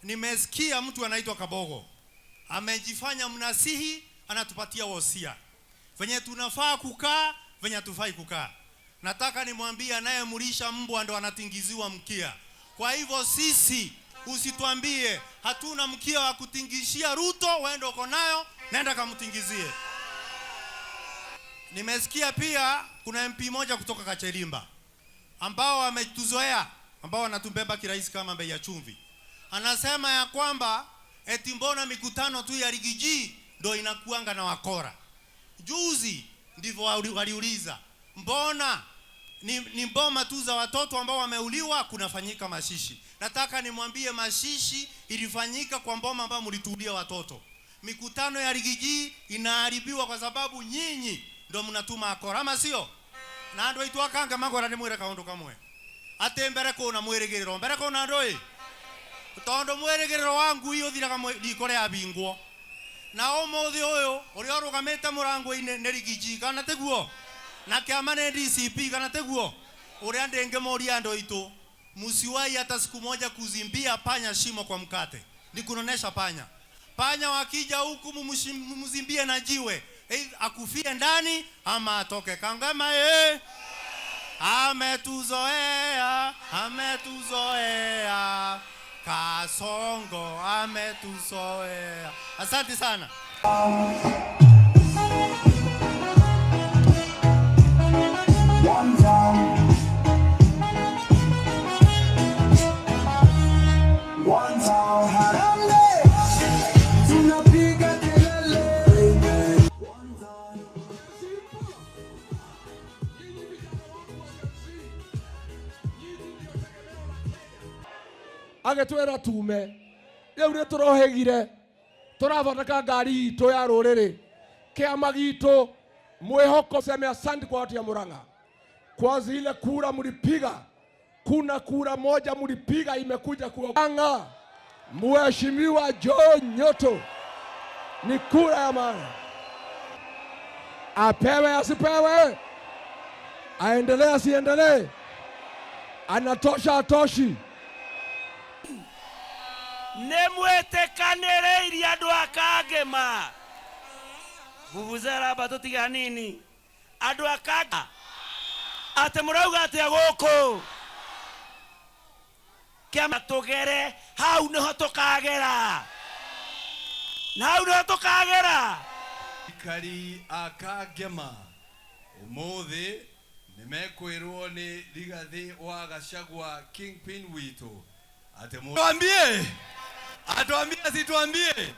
Nimesikia mtu anaitwa Kabogo amejifanya mnasihi, anatupatia wosia venye tunafaa kukaa, venye hatufai kukaa. Nataka nimwambie anayemlisha mbwa ndo anatingiziwa mkia. Kwa hivyo sisi, usituambie hatuna mkia wa kutingishia Ruto, wewe ndio uko nayo, nenda kamtingizie. Nimesikia pia kuna MP moja kutoka Kachelimba ambao wametuzoea, ambao wanatubeba kirahisi kama bei ya chumvi. Anasema ya kwamba eti mbona mikutano tu ya Riggy G ndo inakuanga na wakora. Juzi ndivyo waliuliza, mbona ni mboma tu za watoto ambao wameuliwa kunafanyika mashishi. Nataka nimwambie mashishi ilifanyika kwa mboma ambayo mlituulia watoto. Mikutano ya Riggy G inaharibiwa kwa sababu nyinyi ndo mnatuma akora, ama sio? Na andu aitu akanga magora ni mwire kaundu kamwe ati mbere kuna mwirigiriro, mbere kuna andu tondu mwirigiriro wa ngui uthiraga riko ria bingwo. Na umuthi uyu uria urugamite murango-ini ni Riggy G, kana tiguo? Na kiama ni DCP, kana tiguo? Uria ndingimuria andu aitu, musiwahi hata siku moja kuzimbia panya shimo kwa mkate. Ni kunonesha panya. Panya wakija huku mumuzimbie na jiwe, akufie ndani ama atoke. Kangema ametuzoea, ametuzoea. Kasongo ametuzoea. Asante sana. One time. One time. Harambee. Tunapiga kelele. One time. Nyinyi vijana wangu wa Gen Z, nyinyi ndio tegemeo la Kenya. Agĩtwĩra tume rĩu nĩ tũrohĩgire tũrathondeka ngari itũ ya rũrĩrĩ, kĩama gitũ mwĩhoko. Seme asante kwa watu ya Murang'a kwa zile kura mlipiga. Kuna kura moja mlipiga imekuja kuanga Mheshimiwa Joe Nyutu, ni kura ya maana. Apewe asipewe, aendelee asiendelee, anatosha atoshi? Nĩ mwĩtĩkanĩrĩirie andũ a Kangema, vuvuzela amba tũtiga nini andũ a Kangema, atĩ mũrauga atĩa gũkũ kĩama tũgere hau nĩho tũkagera, na hau nĩho tũkagera. Aikari a Kangema umuthi nimekwirwo ni Rigathi wa Gachagua, kingpin witu, ati tuambie, atuambie, asituambie?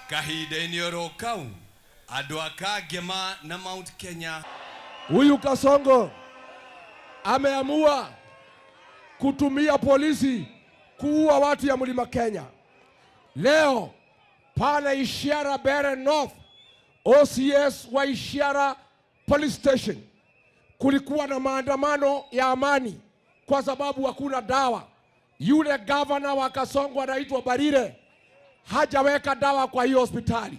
Kahinda-inĩ oro kau andũ a Kangema na Mount Kenya. Huyu Kasongo ameamua kutumia polisi kuua watu ya Mlima Kenya. Leo pale Ishiara Mbeere North, OCS wa Ishiara Police Station, kulikuwa na maandamano ya amani kwa sababu hakuna dawa. Yule gavana wa Kasongo anaitwa Mbarire hajaweka dawa kwa hiyo hospitali.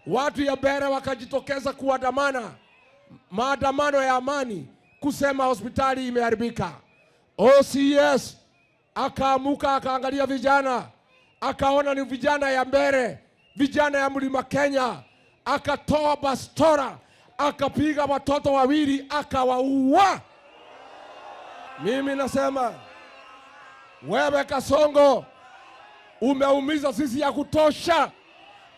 Watu ya Mbeere wakajitokeza kuandamana, maandamano ya amani kusema hospitali imeharibika. OCS akaamuka akaangalia vijana, akaona ni vijana ya Mbeere, vijana ya Mlima Kenya, akatoa bastola akapiga watoto wawili akawaua. Mimi nasema wewe Kasongo umeumiza sisi ya kutosha,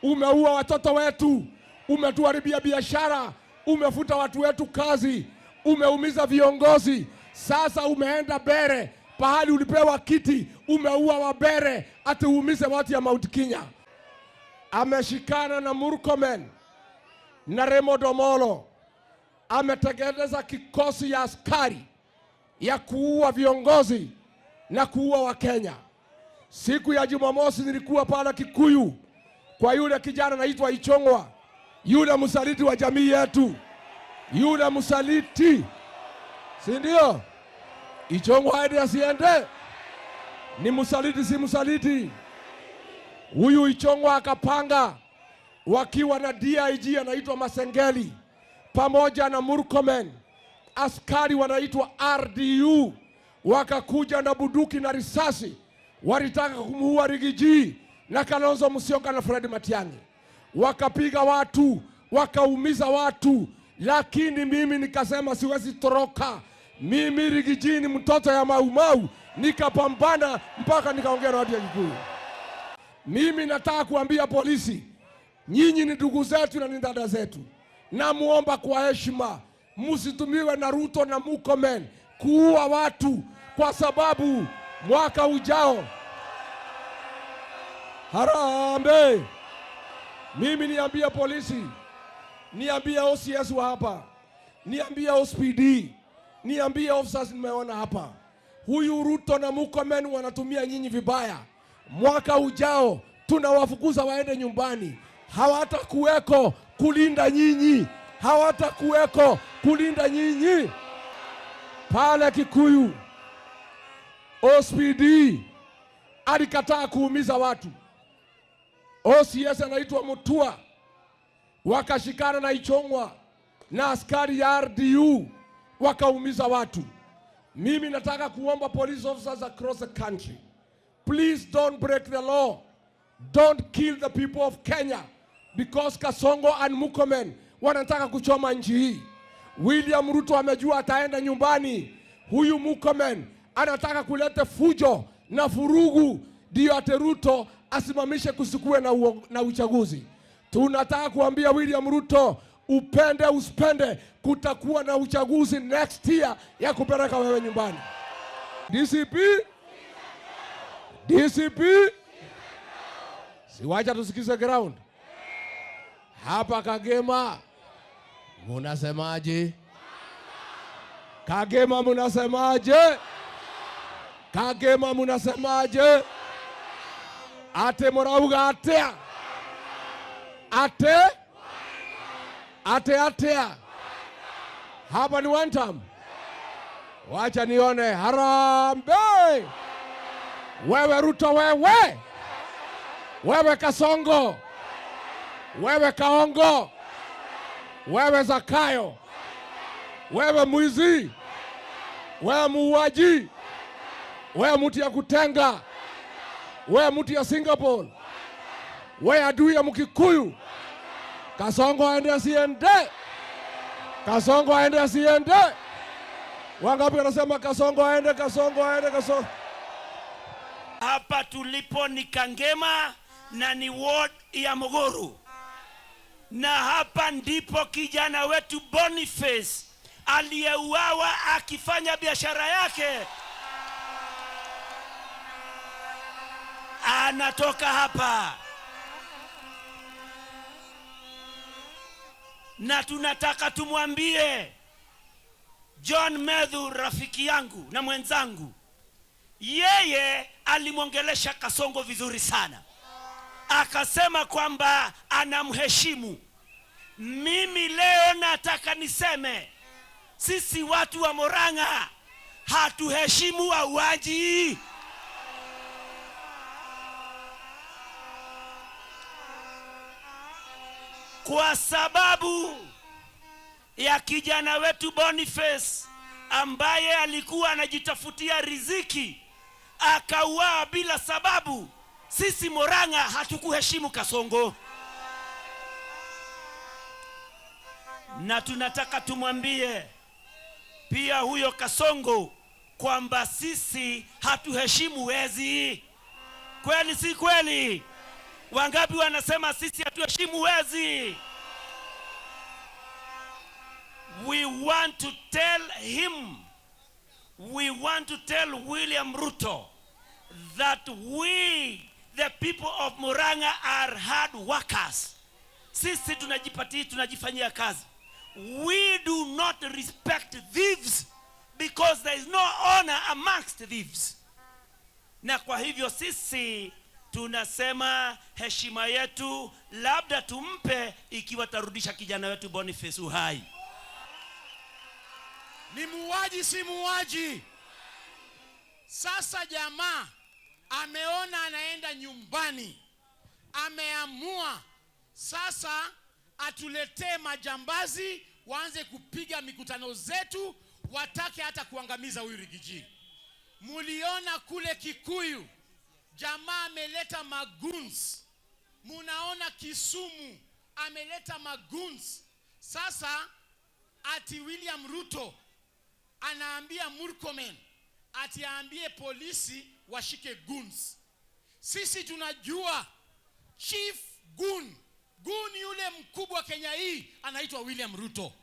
umeua watoto wetu, umetuharibia biashara, umefuta watu wetu kazi, umeumiza viongozi. Sasa umeenda Mbeere pahali ulipewa kiti, umeua Wambeere ati uumize watu ya Mount Kenya. Ameshikana na Murkomen na Raymond Omolo, ametengeneza kikosi ya askari ya kuua viongozi na kuua Wakenya. Siku ya Jumamosi nilikuwa pale Kikuyu kwa yule kijana anaitwa Ichung'wah, yule msaliti wa jamii yetu, yule msaliti, si ndio? Ichung'wah aende asiende? Ni msaliti, si msaliti? Huyu Ichung'wah akapanga wakiwa na DIG anaitwa Masengeli pamoja na Murkomen, askari wanaitwa RDU, wakakuja na bunduki na risasi, Walitaka kumuua Riggy G na Kalonzo Musyoka na Fred Matiang'i, wakapiga watu, wakaumiza watu, lakini mimi nikasema siwezi toroka. Mimi Riggy G ni mtoto ya Mau Mau, nikapambana mpaka nikaongea na watu ya Kikuyu. Mimi nataka kuambia polisi, nyinyi ni ndugu zetu na ni dada zetu. Namuomba kwa heshima, msitumiwe na Ruto na Murkomen kuua watu, kwa sababu mwaka ujao. Harambee! Mimi niambie polisi, niambie OCS wa hapa, niambie OCPD, niambie officers nimeona hapa, huyu Ruto na Murkomen wanatumia nyinyi vibaya. Mwaka ujao tunawafukuza waende nyumbani, hawatakuweko kulinda nyinyi, hawatakuweko kulinda nyinyi. Pale Kikuyu OCPD alikataa kuumiza watu. OCS anaitwa Mutua, wakashikana na Ichung'wah na askari ya RDU wakaumiza watu. Mimi nataka kuomba police officers across the country, please don't break the law. Don't kill the people of Kenya because Kasongo and Murkomen wanataka kuchoma nchi hii. William Ruto amejua ataenda nyumbani. Huyu Murkomen anataka kuleta fujo na vurugu, ndio ate Ruto asimamishe kusikue na uchaguzi. Tunataka kuambia William Ruto, upende usipende, kutakuwa na uchaguzi next year ya kupeleka wewe nyumbani. DCP, DCP, siwacha tusikize ground hapa Kangema. Munasemaje? Kangema munasemaje? Kangema munasemaje? Ate murauga atia? Ate? Ate atia? Hapa ni one time. Wacha nione harambee. Wewe Ruto wewe. Wewe Kasongo. Wewe Kaongo. Wewe Zakayo. Wewe mwizi. Wewe muuaji. Wewe mtu ya kutenga. Wewe mtu ya Singapore. Wewe adui ya Mkikuyu. Kasongo aende asiende? Kasongo aende asiende? Wangapi wanasema Kasongo aende, Kasongo aende, Kasongo? Hapa tulipo ni Kangema na ni ward ya Muguru, na hapa ndipo kijana wetu Boniface aliyeuawa akifanya biashara yake anatoka hapa, na tunataka tumwambie John Methu, rafiki yangu na mwenzangu, yeye alimwongelesha Kasongo vizuri sana, akasema kwamba anamheshimu. Mimi leo nataka niseme sisi watu wa Murang'a hatuheshimu wauaji. Kwa sababu ya kijana wetu Boniface ambaye alikuwa anajitafutia riziki akauawa bila sababu, sisi Murang'a hatukuheshimu Kasongo. Na tunataka tumwambie pia huyo Kasongo kwamba sisi hatuheshimu wezi. Kweli si kweli? Wangapi wanasema sisi hatuheshimu wezi? We want to tell him, we want to tell William Ruto that we, the people of Murang'a, are hard workers. Sisi tunajipatia, tunajifanyia kazi. We do not respect thieves because there is no honor amongst thieves. Na kwa hivyo sisi tunasema heshima yetu labda tumpe ikiwa tarudisha kijana wetu Boniface uhai. Ni muuaji si muuaji? Sasa jamaa ameona anaenda nyumbani, ameamua sasa atuletee majambazi waanze kupiga mikutano zetu, watake hata kuangamiza huyu Riggy G. Muliona kule Kikuyu Jamaa ameleta magoons, munaona Kisumu ameleta magoons. Sasa ati William Ruto anaambia Murkomen ati aambie polisi washike goons. Sisi tunajua chief goon, goon yule mkubwa Kenya hii anaitwa William Ruto.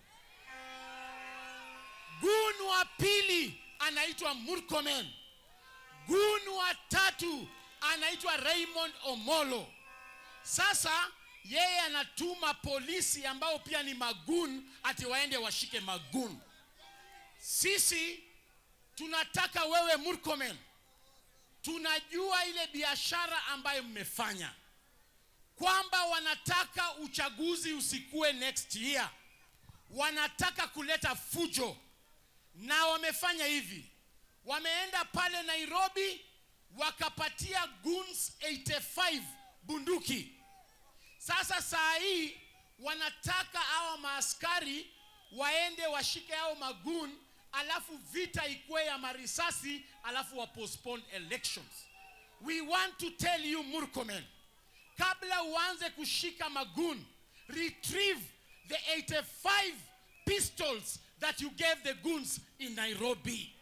Goon wa pili anaitwa Murkomen. Goon wa tatu anaitwa Raymond Omolo. Sasa yeye anatuma polisi ambao pia ni magoon ati waende washike magoon. Sisi tunataka wewe Murkomen, tunajua ile biashara ambayo mmefanya kwamba wanataka uchaguzi usikue next year, wanataka kuleta fujo, na wamefanya hivi, wameenda pale Nairobi wakapatia goons 85 bunduki. Sasa saa hii wanataka hawa maaskari waende washike hao magoon, alafu vita ikuwe ya marisasi, alafu wa postpone elections. We want to tell you Murkomen, kabla uanze kushika magoon, retrieve the 85 pistols that you gave the goons in Nairobi.